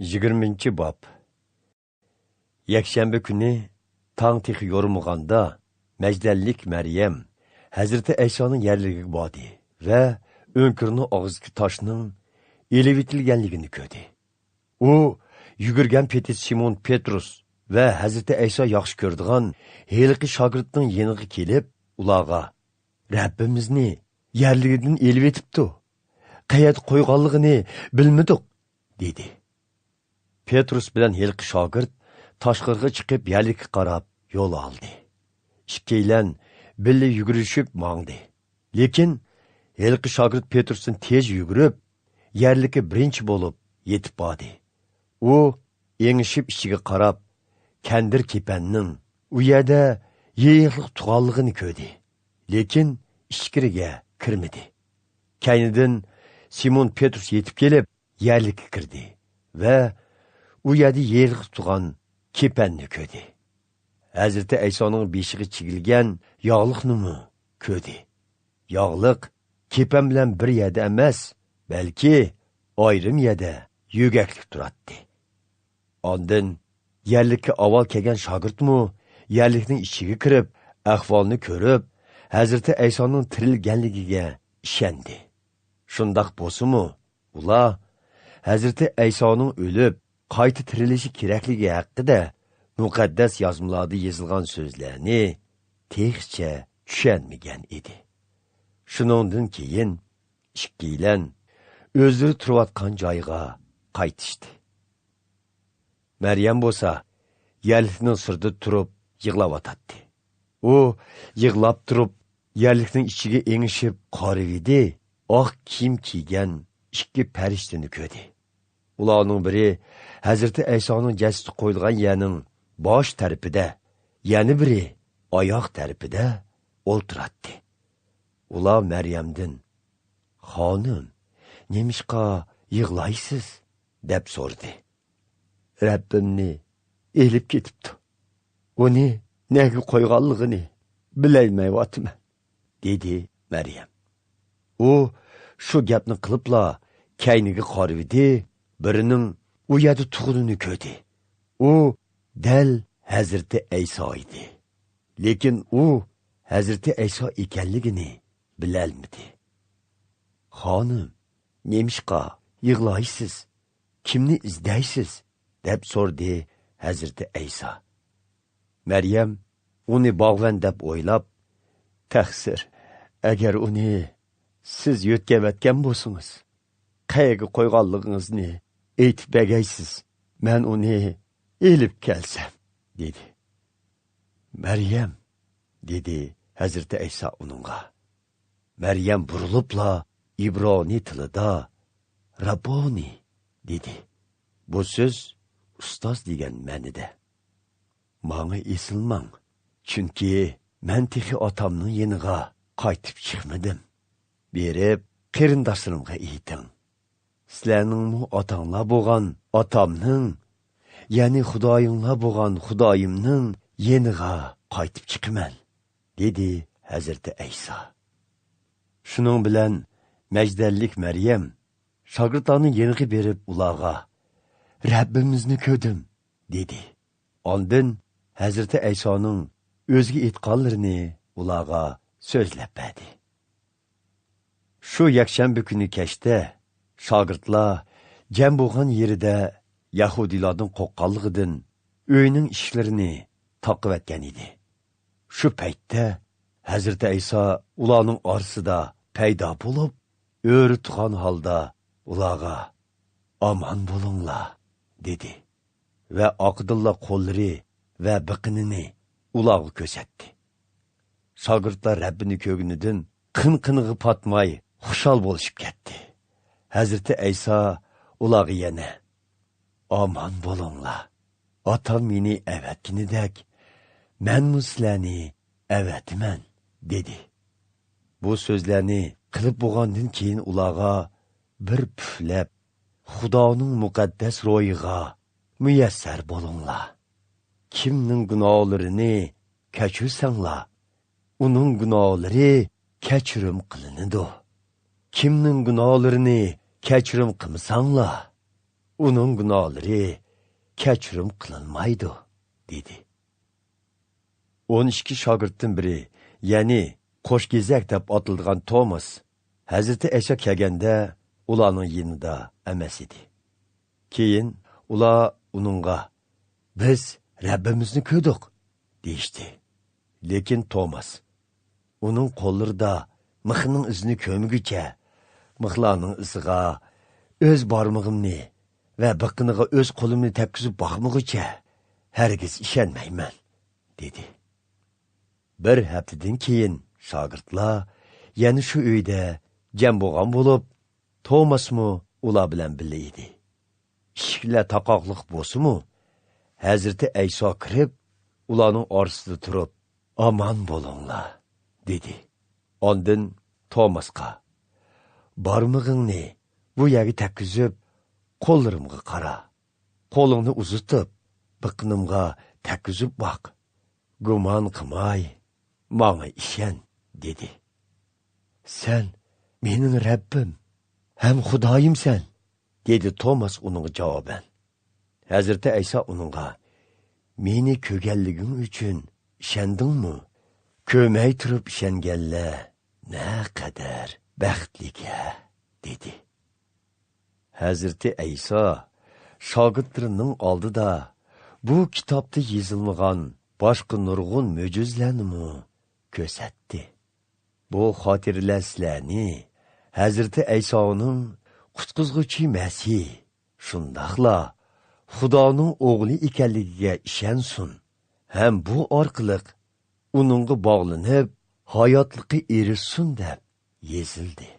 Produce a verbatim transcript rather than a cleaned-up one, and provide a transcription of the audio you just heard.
يىگىرمىنچى باب. يەكشەنبە كۈنى تاڭ تېخى يورۇمىغاندا، مەجدەللىك مەريەم ھەزرىتى ئەيسانىڭ يەرلىكىگە باردى ۋە ئۆڭكۈرنىڭ ئاغزىدىكى تاشنىڭ ئېلىۋېتىلگەنلىكىنى كۆردى. ئۇ يۈگۈرگەن پېتى سىمون پېترۇس ۋە ھەزرىتى ئەيسا ياخشى كۆرىدىغان ھېلىقى شاگىرتنىڭ يېنىغا كېلىپ، ئۇلارغا، «رەببىمىزنى يەرلىكىدىن ئېلىۋېتىپتۇ. قەيەردە قويغانلىقىنى بىلمىدۇق» دېدى. پېترۇس بىلەن ھېلىقى شاگىرت تاشقىرىغا چىقىپ، يەرلىككە قاراپ يول ئالدى. ئىككىيلەن بىللە يۈگۈرۈشۈپ ماڭدى. لېكىن ھېلىقى شاگىرت پېترۇستىن تېز يۈگۈرۈپ، يەرلىككە بىرىنچى بولۇپ يېتىپ باردى. ئۇ ئېڭىشىپ ئىچىگە قاراپ، كەندىر كېپەننىڭ ئۇ يەردە يېيىقلىق تۇغانلىقىنى كۆردى. لېكىن ئىچكىرىگە كىرمىدى. كەينىدىن سىمون پېترۇس يېتىپ كېلىپ، يەرلىككە كىردى ۋە ئۇ يەردە يېيىقلىق تۇغان كېپەننى كۆردى. ھەزرىتى ئەيسانىڭ بېشىغا چىگىلگەن ياغلىقنىمۇ كۆردى. ياغلىق كېپەن بىلەن بىر يەردە ئەمەس، بەلكى ئايرىم يەردە يۆگەكلىك تۇراتتى. ئاندىن يەرلىككە ئاۋۋال كەلگەن شاگىرتمۇ يەرلىكنىڭ ئىچىگە كىرىپ، ئەھۋالنى كۆرۈپ، ھەزرىتى ئەيسانىڭ تىرىلگەنلىكىگە ئىشەندى. شۇنداق بولسىمۇ، ئۇلار ھەزرىتى ئەيسانىڭ ئۆلۈپ، قايتا تىرىلىشى كېرەكلىكى ھەققىدە مۇقەددەس يازمىلاردا يېزىلغان سۆزلەرنى تېخىچە چۈشەنمىگەن ئىدى. شۇنىڭدىن كېيىن ئىككىيلەن ئۆزلىرى تۇرۇۋاتقان جايغا قايتىشتى. مەريەم بولسا يەرلىكنىڭ سىرتىدا تۇرۇپ يىغلاۋاتاتتى. ئۇ يىغلاپ تۇرۇپ، يەرلىكنىڭ ئىچىگە ئېڭىشىپ قارىۋىدى، ئاق كىيىم كىيگەن ئىككى پەرىشتىنى كۆردى. ئۇلارنىڭ بىرى ھەزرىتى ئەيسانىڭ جەسىتى قويۇلغان يەرنىڭ باش تەرىپىدە، يەنە بىرى ئاياغ تەرىپىدە ئولتۇراتتى. ئۇلار مەريەمدىن، «خانىم، نېمىشقا يىغلايسىز؟» دەپ سورىدى. «رەببىمنى ئېلىپ كېتىپتۇ. ئۇنى نەگە قويغانلىقىنى بىلەلمەيۋاتىمەن» دېدى مەريەم. ئۇ شۇ گەپنى قىلىپلا كەينىگە قارىۋىدى، بىرىنىڭ ئۇ يەردە تۇرغىنىنى كۆردى. ئۇ دەل ھەزرىتى ئەيسا ئىدى. لېكىن ئۇ ھەزرىتى ئەيسا ئىكەنلىكىنى بىلەلمىدى. «خانىم، نېمىشقا يىغلايسىز؟ كىمنى ئىزدەيسىز؟» دەپ سورىدى ھەزرىتى ئەيسا. مەريەم ئۇنى باغۋەن دەپ ئويلاپ، «تەقسىر، ئەگەر ئۇنى سىز يۆتكەۋەتكەن بولسىڭىز، قەيەرگە قويغانلىقىڭىزنى ئېيتىپ بەگەيسىز، مەن ئۇنى ئېلىپ كەلسەم» دېدى. «مەريەم!» دېدى ھەزرىتى ئەيسا ئۇنىڭغا. مەريەم بۇرۇلۇپلا ئىبرانىي تىلىدا، «راببونى!» دېدى. بۇ سۆز «ئۇستاز» دېگەن مەنىدە. «ماڭا ئېسىلماڭ، چۈنكى مەن تېخى ئاتامنىڭ يېنىغا قايتىپ چىقمىدىم. بېرىپ، قېرىنداشلىرىمغا ئېيتىڭ، سىلەرنىڭمۇ ئاتاڭلار بولغان ئاتامنىڭ، يەنى خۇدايىڭلار بولغان خۇدايىمنىڭ يېنىغا قايتىپ چىقىمەن» دېدى ھەزرىتى ئەيسا. شۇنىڭ بىلەن مەجدەللىك مەريەم شاگىرتلارنىڭ يېنىغا بېرىپ ئۇلارغا، «رەببىمىزنى كۆردۈم» دېدى. ئاندىن ھەزرىتى ئەيسانىڭ ئۆزىگە ئېيتقانلىرىنى ئۇلارغا سۆزلەپ بەردى. شۇ يەكشەنبە كۈنى كەچتە شاگىرتلار جەم بولغان يېرىدە يەھۇدىيلاردىن قورققانلىقىدىن ئۆينىڭ ئىشىكلىرىنى تاقىۋەتكەن ئىدى. شۇ پەيتتە ھەزرىتى ئەيسا ئۇلارنىڭ ئارىسىدا پەيدا بولۇپ، ئۆرە تۇغان ھالدا ئۇلارغا، «ئامان بولۇڭلار» دېدى ۋە ئارقىدىنلا قوللىرى ۋە بېقىنىنى ئۇلارغا كۆرسەتتى. شاگىرتلار رەببىنى كۆرگىنىدىن قىن-قىنىغا پاتماي خۇشال بولۇشۇپ كەتتى. ھەزرىتى ئەيسا ئۇلارغا يەنە، «ئامان بولۇڭلار. ئاتام مېنى ئەۋەتكىنىدەك، مەنمۇ سىلەرنى ئەۋەتىمەن» دېدى. بۇ سۆزلەرنى قىلىپ بولغاندىن كېيىن ئۇلارغا بىر پۈفلەپ، «خۇدانىڭ مۇقەددەس روھىغا مۇيەسسەر بولۇڭلار. كىمنىڭ گۇناھلىرىنى كەچۈرسەڭلار، ئۇنىڭ گۇناھلىرى كەچۈرۈم قىلىنىدۇ. كىمنىڭ گۇناھلىرىنى كەچۈرۈم قىلمىساڭلار، ئۇنىڭ گۇناھلىرى كەچۈرۈم قىلىنمايدۇ» دېدى. ئون ئىككى شاگىرتتىن بىرى، يەنى قوش گېزەك دەپ ئاتىلىدىغان توماس ھەزرىتى ئەيسا كەلگەندە ئۇلارنىڭ يېنىدا ئەمەس ئىدى. كېيىن ئۇلار ئۇنىڭغا: «بىز رەببىمىزنى كۆردۇق» دېيىشتى. لېكىن توماس ئۇنىڭ قوللىرىدا مىخنىڭ ئىزىنى كۆرمىگۈچە، مىخلارنىڭ ئىزىغا ئۆز بارمىقىمنى ۋە بىقىنىغا ئۆز قولۇمنى تەگكۈزۈپ باقمىغۇچە ھەرگىز ئىشەنمەيمەن دېدى. بىر ھەپتىدىن كېيىن شاگىرتلار يەنە شۇ ئۆيدە جەم بولغان بولۇپ، توماسمۇ ئۇلار بىلەن بىللە ئىدى. ئىشىكلەر تاقاقلىق بولسىمۇ، ھەزرىتى ئەيسا كىرىپ، ئۇلارنىڭ ئارىسىدا تۇرۇپ: «ئامان بولۇڭلار» دېدى. ئاندىن توماسقا: «بارمىقىڭنى بۇ يەرگە تەگكۈزۈپ، قوللىرىمغا قارا. قولۇڭنى ئۇزىتىپ، بىقىنىمغا تەگكۈزۈپ باق. گۇمان قىلماي، ماڭا ئىشەن» دېدى. «سەن مېنىڭ رەببىم ھەم خۇدايىمسەن» دېدى توماس ئۇنىڭغا جاۋابەن. ھەزرىتى ئەيسا ئۇنىڭغا: «مېنى كۆرگەنلىكىڭ ئۈچۈن ئىشەندىڭمۇ؟ كۆرمەي تۇرۇپ ئىشەنگەنلەر نەقەدەر بەختلىك-ھە» دېدى. ھەزرىتى ئەيسا شاگىرتلىرىنىڭ ئالدىدا بۇ كىتابتا يېزىلمىغان باشقا نۇرغۇن مۆجىزىلەرنىمۇ كۆرسەتتى. بۇ خاتىرىلەر سىلەرنى ھەزرىتى ئەيسانىڭ قۇتقۇزغۇچى مەسىھ، شۇنداقلا خۇدانىڭ ئوغلى ئىكەنلىكىگە ئىشەنسۇن ھەم بۇ ئارقىلىق ئۇنىڭغا باغلىنىپ، ھاياتلىققا ئېرىشسۇن دەپ يېزىلدى.